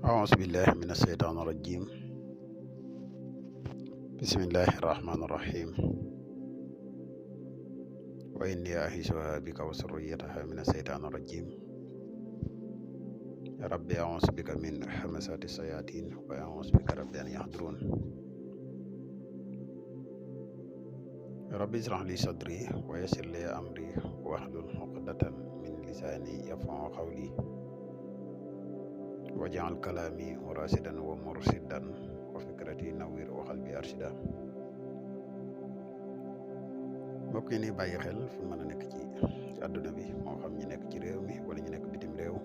أعوذ بالله من الشيطان الرجيم. بسم الله الرحمن الرحيم. وإني أعيذها بك وذريتها من الشيطان الرجيم. يا ربي أعوذ بك من همزات الشياطين وأعوذ بك ربي أن يحضرون. يا ربي اشرح لي صدري ويسر لي أمري واحلل عقدة من لساني يفقهوا قولي واجعل كلامي راشدا ومرشدا وفكرتي نوير وقلبي أرشدا. mbokk yi ni bàyyi xel fu mën a nekk ci àdduna bi moo xam ñi nekk ci réew mi wala ñu nekk bitim réew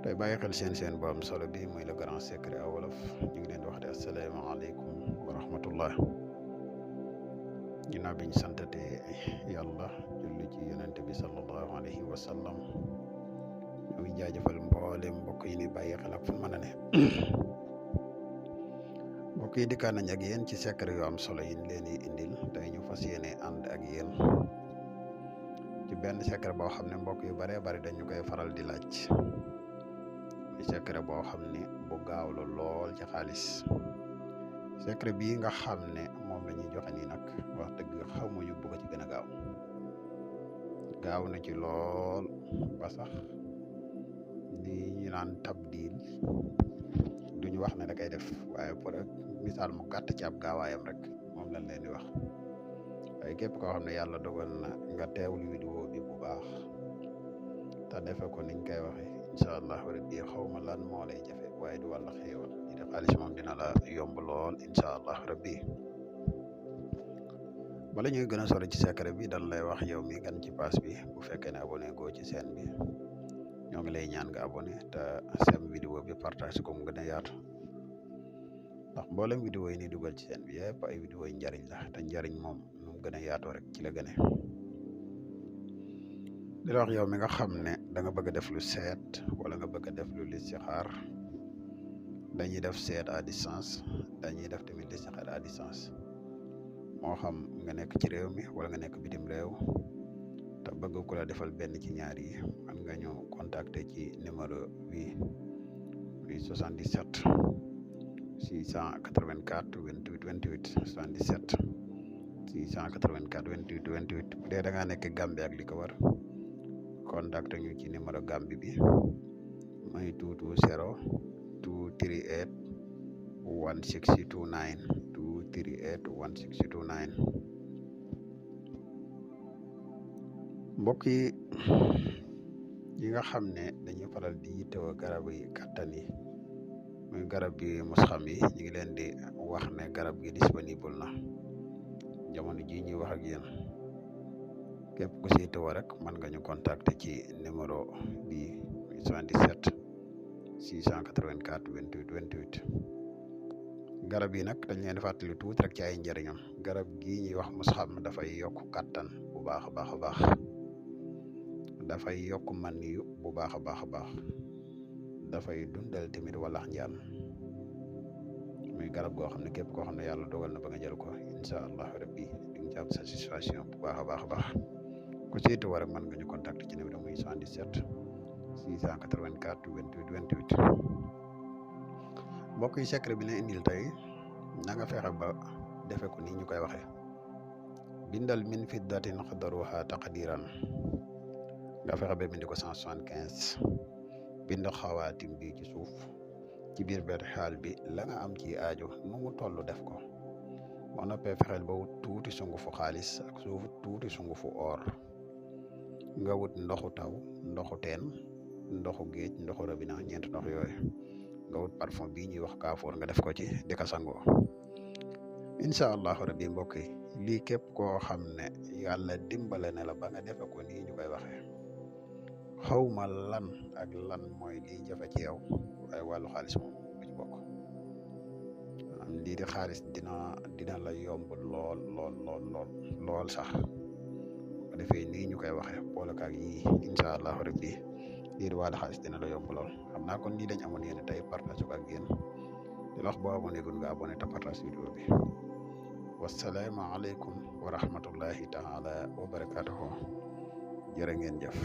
tey bàyyi xel seen bu am solo bi muy le grand secret à wolof ñu ngi leen di wax de asalaamaaleykum wa rahmatullah. ginnaaw bi ñu santate yàlla julli ci yonent bi sallallahu alayhi wa sallam ñu ngi jaajëfal mboolem mbokk yi ni bàyyi xel ak fu mën a ne mbokk yi dikkaan nañ ak yéen ci secret yu am solo yi leen di indil tey ñu fas yéene ànd ak yéen ci benn secret boo xam ne mbokk yu baree bari dañu koy faral di laaj muy secret boo xam ne bu gaaw la lool ci xaalis. secret bii nga xam ne moom la ñuy joxe nii nag wax dëgg xamuñu bu ko ci gën a gaaw na ci lool ba sax li ñu naan tabdil duñu wax ne da koy def waaye pour misaal mu gàtt ci ab gaawaayam rek moom lañ leen di wax waaye képp koo xam ne yàlla dogal na nga teewlu vidéo bi bu baax te defe ko niñ koy waxe incha allah rabbi xaw ma lan moo lay jafe waaye du wàll xéewal ñi def xaalis moom dina la yomb lool incha allah rabbi. bala ñuy gën a sori ci secret bi dañ lay wax yow mi gan ci pass bi bu fekkee ne abonné goo ci chaîne bi ñoo ngi lay ñaan nga abonné te sem vidéo bi partage ko mu gën a yaatu ndax mboolem vidéo yi ni dugal ci chaîne bi yëpp ay vidéo yi njariñ la te njariñ moom nu mu gën a yaatoo rek ci la gëne. di la wax yow mi nga xam ne da nga bëgg a def lu seet wala nga bëgg a def lu listixaar dañuy def seet à distance dañuy def tamit listixaar à distance moo xam nga nekk ci réew mi wala nga nekk bitim réew te bëgg ku la defal benn ci ñaar yi man nga ñu contacter ci numéro bi muy 77 684 28 28 77 684 28 28 bu dee da ngaa nekk Gambie ak li ko war contacter ñu ci numéro Gambie bi muy 220 238 1629 238 1629. mbokk yi nga xam ne dañuy faral di yittewoo garab yi kattan yi muy garab yi musxam yi ñu ngi leen di wax ne garab gi disponible na jamono ji ñuy wax ak yéen képp ku si yittewoo rek mën nga ñu contacter ci numéro bi 77 684 28 28. garab yi nag dañ leen di fàttali tuuti rek ci ay njëriñam. garab gii ñuy wax musxam dafay yokk kattan bu baax a baax dafay yokk man yu bu baax a baax dafay dundal tamit walax njaan muy garab goo xam ne képp koo xam ne yàlla dogal na ba nga jël ko incha allah rabbi di nga jàpp satisfaction bu baax a baax ku siy war rek mën nga ñu contacter ci numéro muy 77 684 28 28. mbokk yi secret bi ne indil tey na nga fexe ba defe ko ni ñu koy waxee bindal min fiddatin qadaruha taqdiran nga fexe ba bindi ko 175 bind xawaatim bi ci suuf ci biir benn xaal bi la nga am ci aajo nu mu toll def ko boo noppee fexeel ba wut tuuti sungufu xaalis ak suuf tuuti sungufu or nga wut ndoxu taw ndoxu teen ndoxu géej ndoxu robinet ñeent ndox yooyu nga wut parfum bii ñuy wax kaafoor nga def ko ci di ko sangoo incha allahu rabbi mbokk yi lii képp koo xam ne yàlla dimbale ne la ba nga defe ko nii ñu koy waxee xawma lan ak lan mooy liy jafe ci yow waaye wàllu xaalis moom bu ci bokk am lii di xaalis dina la yomb lool sax bu defee nii ñu koy waxee boole kaag yii incha allahu rabbi lii di wàllu xaalis dina la yomb lool. xam naa kon nii lañ amoon yéen tey partage ko ak yéen di wax boo abonné gun nga abonné te partage vidéo bi. wassalaamu aleykum wa rahmatullahi taala wa barakatuhu jërë ngeen jëf.